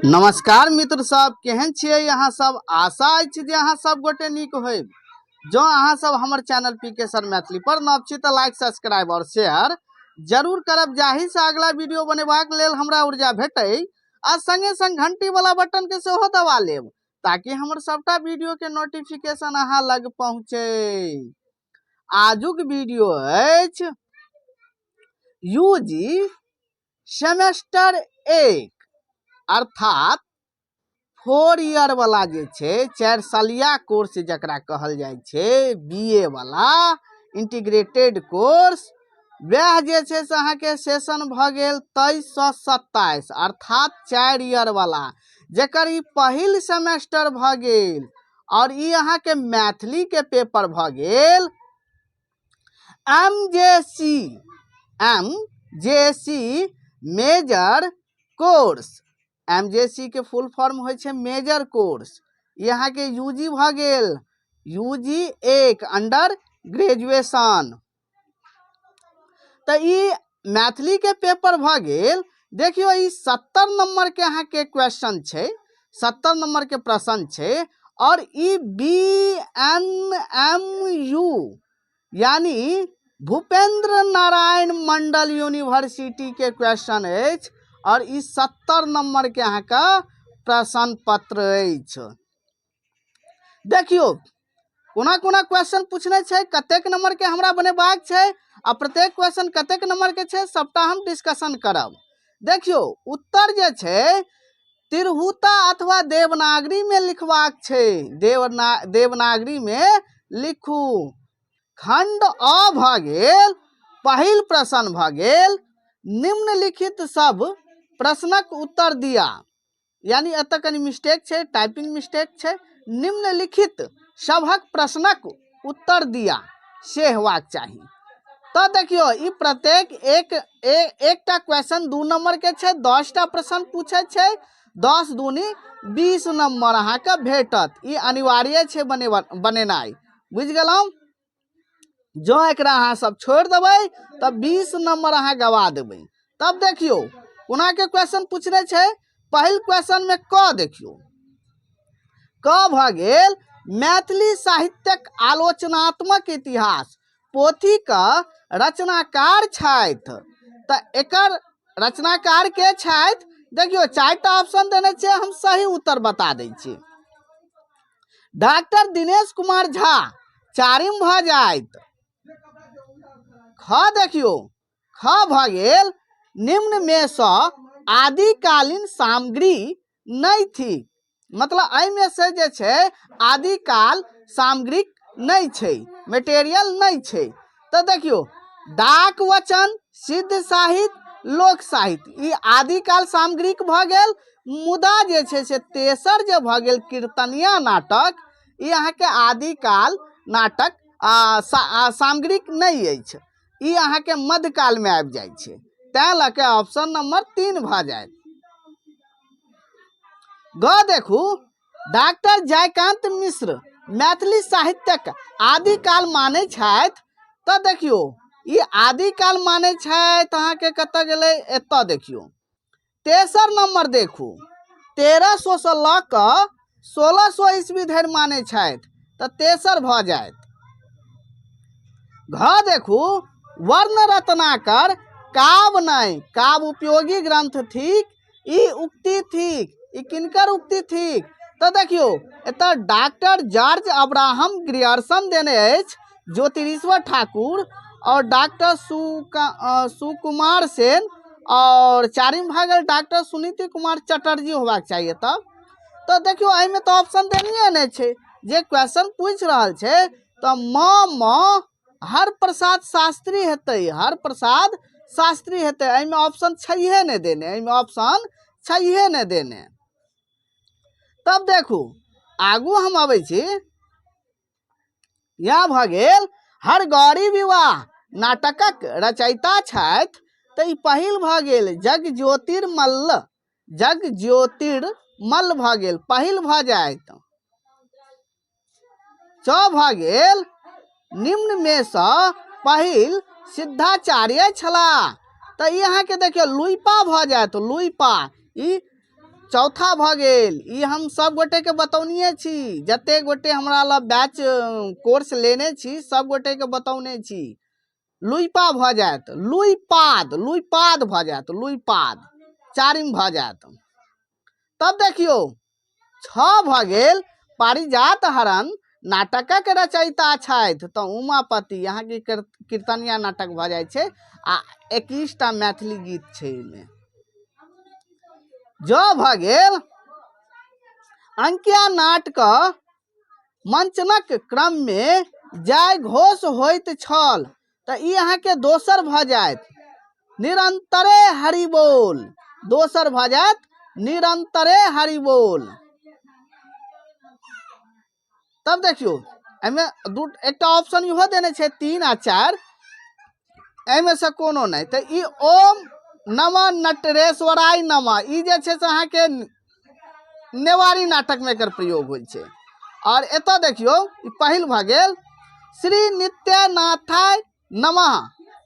नमस्कार मित्र सब, केहन छियै अहाँ सब? आशा अछि जे अहाँ सब गोटे नीक होयब। जँ अहाँ सब हमर चैनल पी के सर मैथिली पर नव छी तऽ लाइक, सब्सक्राइब और शेयर जरूर करब, जाहि से अगला वीडियो बनेबाक लेल हमरा ऊर्जा भेटै, आ संगे संग घंटी वाला बटन के सेहो दबा लेब ताकि हमर सबटा वीडियो के नोटिफिकेशन अहाँ लग पहुँचे। आजुक वीडियो अछि यूजी सेमेस्टर 1, अर्थात 4 ईयर वाला जे छै, 4 सालिया कोर्स जकरा कहल जाइ छै, बी ए वाला इंटीग्रेटेड कोर्स, वएह जे छै से अहाँके सेशन भऽ गेल 23 सँ 27, अर्थात 4 ईयर वाला, जकर ई पहिल सेमेस्टर भऽ गेल और ई अहाँके मैथिलीके पेपर भऽ गेल MJC, MJC major course. MJC के फुल फॉर्म होइ छै मेजर कोर्स। ई अहाँके यूजी भऽ गेल, यूजी 1 अंडर ग्रेजुएशन। तऽ ई मैथिली के पेपर भऽ गेल। देखियौ, ई 70 नंबर के अहाँके क्वेश्चन छै, 70 नंबर के प्रश्न छै और ई बी एन एम यू यानी भूपेंद्र नारायण मंडल यूनिवर्सिटी के क्वेश्चन अछि और ई 70 नंबर के अहाँके प्रश्न पत्र अछि। देखियौ कोना कोना क्वेश्चन पूछने छै, कतेक नंबर के हमरा बनेबाक छै आ प्रत्येक क्वेश्चन कतेक नंबर के छै, सबटा हम डिस्कशन करब। देखियौ, उत्तर जे छै तिरहुता अथवा देवनागरी में लिखबाक छै, देवनागरी में लिखू। खंड अ भऽ गेल, पहिल प्रश्न भऽ गेल निम्नलिखित सब प्रश्नक उत्तर दिया, यानी एतऽ कनि मिस्टेक छै, टाइपिंग मिस्टेक छै, निम्नलिखित सभक प्रश्नक उत्तर दिया से हेबाक चाही। तऽ देखियौ, ई प्रत्येक एकटा क्वेश्चन 2 नंबर के छै, 10टा प्रश्न पूछै छै, 10 दूनी 20 नंबर अहाँके भेटत। ई अनिवार्य छै बनेनाइ, बुझि गेलहुँ? जँ एकरा अहाँ सब छोड़ि देबै तऽ 20 नंबर अहाँ गवा देबै। तब देखियौ कोना के क्वेश्चन पूछने छै। पहिल क्वेश्चन में क देखियौ, क भऽ गेल मैथिली साहित्यक आलोचनात्मक इतिहास पोथी के रचनाकार छथि। तऽ एकर रचनाकार के छथि? देखियौ, 4टा ऑप्शन देने छियै, हम सही उत्तर बता दै छी। डॉक्टर दिनेश कुमार झा चारिम भऽ जायत। ख देखियौ, ख भऽ गेल निम्न में सँ आदिकालीन सामग्री नहि थिक, मतलब एहिमे से जे छै आदिकाल सामग्री नहि छै, मटेरियल नहि छै। तऽ देखियौ, डाक वचन, सिद्ध साहित्य, लोक साहित्य, ई आदिकाल सामग्रीक भऽ गेल। मुदा जे छै से तेसर जे भऽ गेल कीर्तनिया नाटक, ई अहाँके आदिकाल नाटक सामग्रीक नहि अछि, ई अहाँके मध्यकालमे आबि जाइ छै, तैँ लऽ के ऑप्शन नंबर 3 भऽ जायत। ग देखू, डॉक्टर जयकांत मिश्र मैथिली साहित्यक आदिकाल मानै छथि। तऽ देखियौ, ई आदिकाल मानै छथि अहाँके कतऽ गेलै? एतऽ देखियौ, तेसर नंबर देखू, 1300 सँ लऽ कऽ 1600 ईस्वी धरि मानै छथि, तऽ तेसर भऽ जायत। घ देखू, वर्ण रत्नाकर काव्य नहि काव्य उपयोगी ग्रंथ थिक, ई उक्ति थिक, ई किनकर उक्ति थिक? तऽ देखियौ, एतऽ डॉक्टर जॉर्ज अब्राहम ग्रियर्सन देने अछि ज्योतिरीश्वर ठाकुर और डॉक्टर सुकुमार सेन और चारिम भऽ गेल डॉक्टर सुनीति कुमार चटर्जी होबाक चाहिए। तब तऽ देखियौ, एहिमे तऽ ऑप्शन देनिये नहि छै, जे क्वेश्चन पूछि रहल छै। तऽ म म हर प्रसाद शास्त्री हेतै, हर प्रसाद शास्त्री हेतै। एहिमे ऑप्शन छैहे नहि देने, एहिमे ऑप्शन छैहे नहि देने। तब देखू, आगू हम अबै छी। यह भऽ गेल हरगौरी विवाह नाटकक रचयिता छथि। तऽ ई पहिल भऽ गेल जग ज्योतिर्मल्ल, जग ज्योतिर्मल्ल भऽ गेल, पहिल भऽ जायत। च भऽ गेल निम्न में सँ पहिल सिद्धाचार्य छलाह। तऽ ई अहाँके देखियौ लुइपा भऽ जायत, लुइपा। ई चौथा भऽ गेल। ई हम सब गोटेके बतौनिए छी, जतेक गोटे हमरा लग बैच कोर्स लेने छी सब गोटेके बतौने छी। लुइपा भऽ जायत, लुइपाद, लुइपाद भऽ जायत, लुइपाद चारिम भऽ जायत। तब देखियौ 6 भऽ गेल। पारिजात हरण नाटकक रचयिता छथि तऽ उमापति, अहाँके कीर्तनिया नाटक भऽ जाइ छै आ 21टा मैथिली गीत छै एहिमे। जँ भऽ गेल अंकिया नाटक मंचनक क्रममे जय घोष होइत छल तऽ ई अहाँके दोसर भऽ जायत निरन्तरे हरि बोल, दोसर भऽ जायत निरन्तरे हरि बोल। तब देखियौ एहिमे दू एकटा ऑप्शन इहो देने छै 3 आ 4, एहिमे से कोनो नहि। तऽ ई ओम नमः नटरेश्वराय नमः ई जे छै से अहाँके नेवारी नाटकमे एकर प्रयोग होइ छै। आओर एतऽ देखियौ ई पहिल भऽ गेल श्री नित्यनाथाय नमः,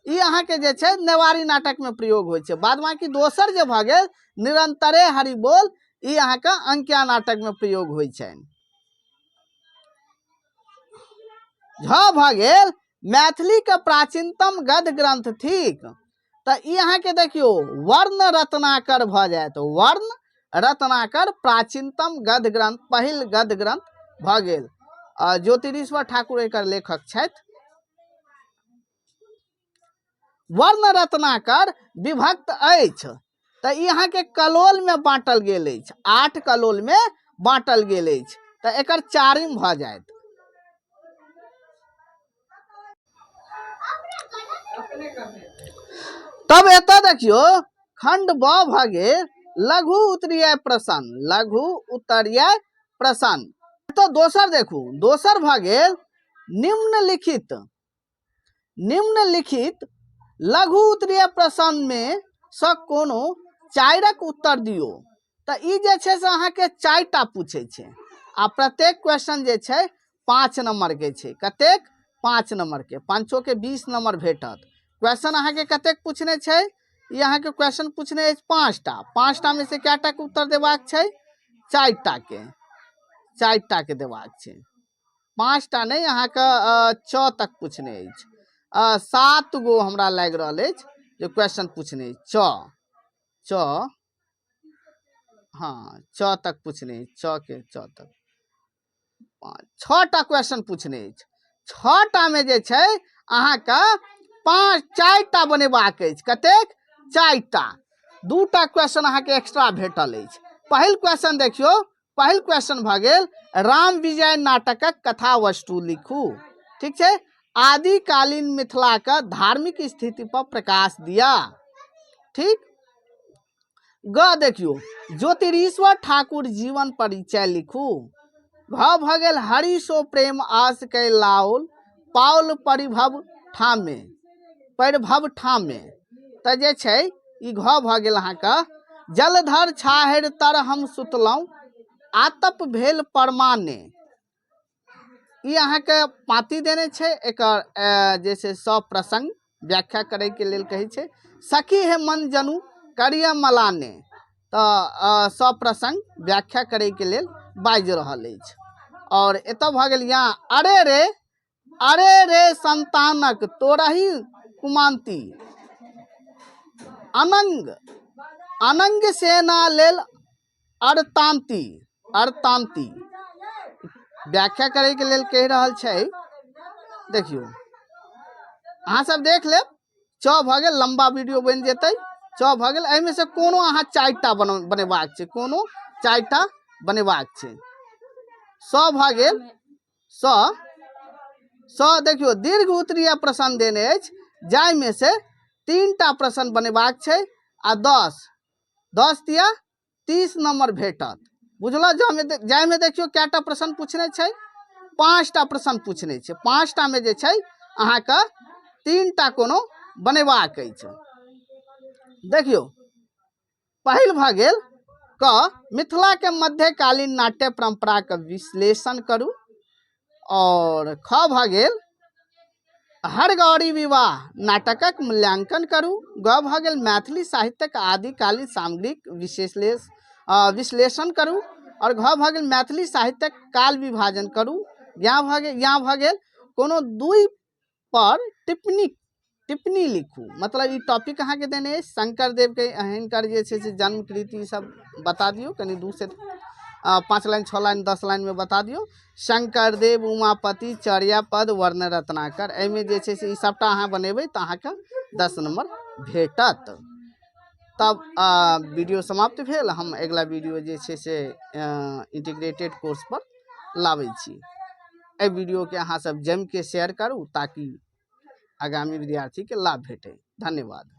ई अहाँके जे छै नेवारी नाटकमे प्रयोग होइ छै। बाद बाँकी दोसर जे भऽ गेल निरन्तरे हरि बोल, ई अहाँके अंकिया नाटकमे प्रयोग होइ छनि। झ भऽ गेल मैथिलीके प्राचीनतम गद्य ग्रंथ थिक, तऽ ई अहाँके देखियौ वर्ण रत्नाकर भऽ जायत। वर्ण रत्नाकर प्राचीनतम गद्य ग्रंथ, पहिल गद्य ग्रंथ भऽ गेल। ज्योतिरीश्वर ठाकुर एकर लेखक छथि। वर्ण रत्नाकर विभक्त अछि, तऽ ई अहाँके कलोलमे बाँटल गेल अछि, 8 कलोलमे बाँटल गेल अछि, तऽ एकर चारिम भऽ जायत। तब एतऽ देखियौ खंड ब भऽ गेल लघु उत्तरीय प्रश्न, लघु उत्तरीय प्रश्न। एतऽ दोसर देखू, दोसर भऽ गेल निम्नलिखित, निम्नलिखित लघु उत्तरीय प्रश्नमे सँ कोनो 4 उत्तर दियौ। तऽ ई जे छै से अहाँके 4टा पूछै छै आ प्रत्येक क्वेश्चन जे छै 5 नम्बरके छै। कतेक? 5 नम्बरके, पाँचोके 20 नम्बर भेटत। क्वेश्चन अहाँके कतेक पूछने छै? ई अहाँके क्वेश्चन पूछने अछि 5टा। 5टामे से कएटाके उत्तर देबाक छै? 4टाके, 4टाके देबाक छै। 5टा नहि, अहाँके 6 तक पूछने अछि। 7 गो हमरा लागि रहल अछि जे क्वेश्चन पूछने अछि। 6, 6, हाँ, 6 तक पूछने अछि, 6 के 6 तक, 5, 6टा क्वेश्चन पूछने अछि। 6टामे जे छै अहाँके 5, 4टा बनेबाक अछि। कतेक? 4टा। 2टा क्वेश्चन अहाँके एक्स्ट्रा भेटल अछि। पहिल क्वेश्चन देखियौ, पहिल क्वेश्चन भऽ गेल राम विजय नाटकक कथा वस्तु लिखू। ठीक छै। आदिकालीन मिथिलाके धार्मिक स्थिति पर प्रकाश दिया। ठीक। ग देखियौ ज्योतिरीश्वर ठाकुर जीवन परिचय लिखू। घ भऽ गेल हरि सो प्रेम आस के लाओल पाओल परिभव ठामे, परिभव ठामे। तऽ जे छै ई घ भऽ गेल अहाँके जलधर छाहरि तर हम सुतलहुँ आतप भेल परमाने। ई अहाँके पाँति देने छै, एकर जे छै सब प्रसंग व्याख्या करैके लेल कहै छै। सखी हे मन जनु करिय मलाने, तऽ सब प्रसंग व्याख्या करैके लेल बाजि रहल अछि। आओर एतऽ भऽ गेल यहाँ अरे रे, अरे रे संतानक तोरही कुमान्ति अनंग, अनंग सेना लेल अरतान्ति, अरतान्ति व्याख्या करैके लेल कहि रहल छै। देखियौ अहाँ सब देख लेब। 6 भऽ गेल, लम्बा वीडियो बनि जेतै। 6 भऽ गेल, एहिमे से कोनो अहाँ 4टा बनेबाक छै, कोनो 4टा बनेबाक छै। 100 भऽ गेल, 100, 100 देखियौ दीर्घ उत्तरीय प्रश्न देने अछि, जाहिमे से 3टा प्रश्न बनेबाक छै आ 10 तिया 30 नम्बर भेटत। बुझलहुँ? जाहिमे देखियौ कएटा प्रश्न पूछने छै, 5टा प्रश्न पूछने छै। 5टामे जे छै अहाँके 3टा कोनो बनेबाक अछि। देखियौ पहिल भऽ गेल क मिथिलाके मध्यकालीन नाट्य परम्पराके विश्लेषण करू। और ख भऽ गेल हरगौरी विवाह नाटकक मूल्यांकन करू। ग भऽ गेल मैथिली साहित्यक आदिकालीन सामग्रीक विश्लेषण करू। आओर घ भऽ गेल मैथिली साहित्यक काल विभाजन करू। या भऽ गेल, या भऽ गेल कोनो दुइ पर टिप्पणी टिप्पणी लिखू। मतलब ई टॉपिक अहाँके देने अछि शंकर देवके, हिनकर जे छै से जन्म कृति सब बता दियौ, कनि 2 से 5 लाइन 6 लाइन 10 लाइनमे बता दियौ। शंकरदेव, उमापति, चर्यापद, वर्ण रत्नाकर, एहिमे जे छै से ई सबटा अहाँ बनेबै तऽ अहाँके 10 नम्बर भेटत। तब वीडियो समाप्त भेल। हम अगिला वीडियो जे छै से इंटीग्रेटेड कोर्स पर लाबै छी। एहि वीडियोके अहाँ सब जमिके शेयर करू ताकि आगामी विद्यार्थीके लाभ भेटै। धन्यवाद।